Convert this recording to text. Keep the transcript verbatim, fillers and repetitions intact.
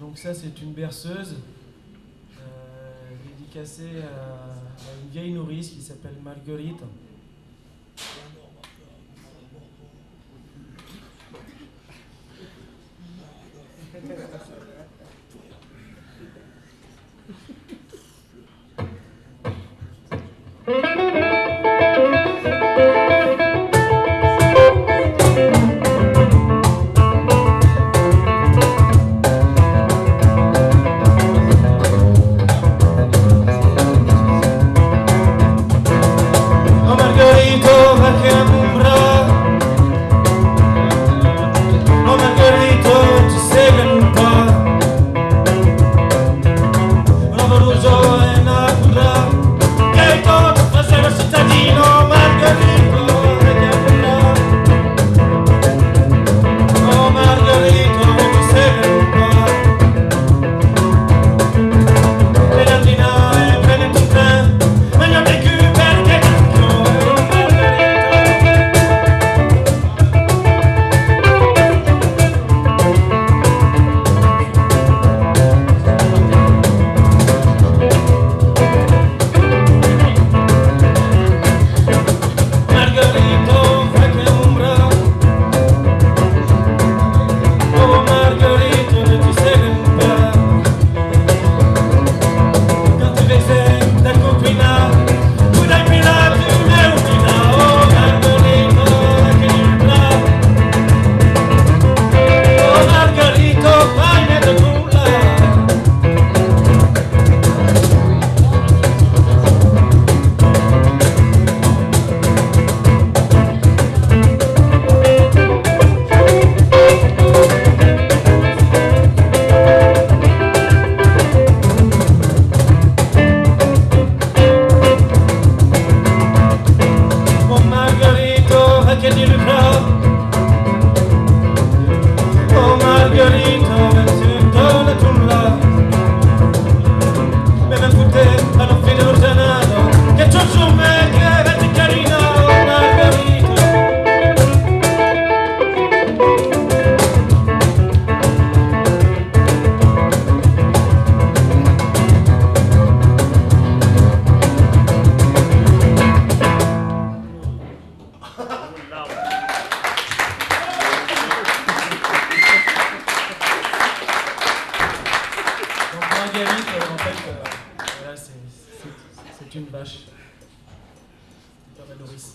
Donc ça, c'est une berceuse, euh, dédicacée à, à une vieille nourrice qui s'appelle Marguerite. Oh Margarita, va que m'ombra. Oh Margarita, tu segan pas. Una brusa e una curra, qu'ei tot faser la citadina, Margarita, e que curra. Oh Margarita, tu segan pas. Prenen dinar e prenen ton temps, mas non me cube perque t'enquio, oh Margarita. Margarita, fa que ombra. Oh Margarita, ne tu segan pas. Quand tu vesen de copinar, tu dai pilar tu meu pilar. Oh Margarita, que ombra. Oh Margarita, fai-me de cular. Oh Margarita, va que ti lucra. Oh Margarita, ven tu, dona ton la. Me ben fote a la fin de la jornada, que tu me que ven ti carina, oh Margarita. Donc, Marguerite, euh, en fait, euh, voilà, c'est, c'est, c'est une vache. Une vache nourrice.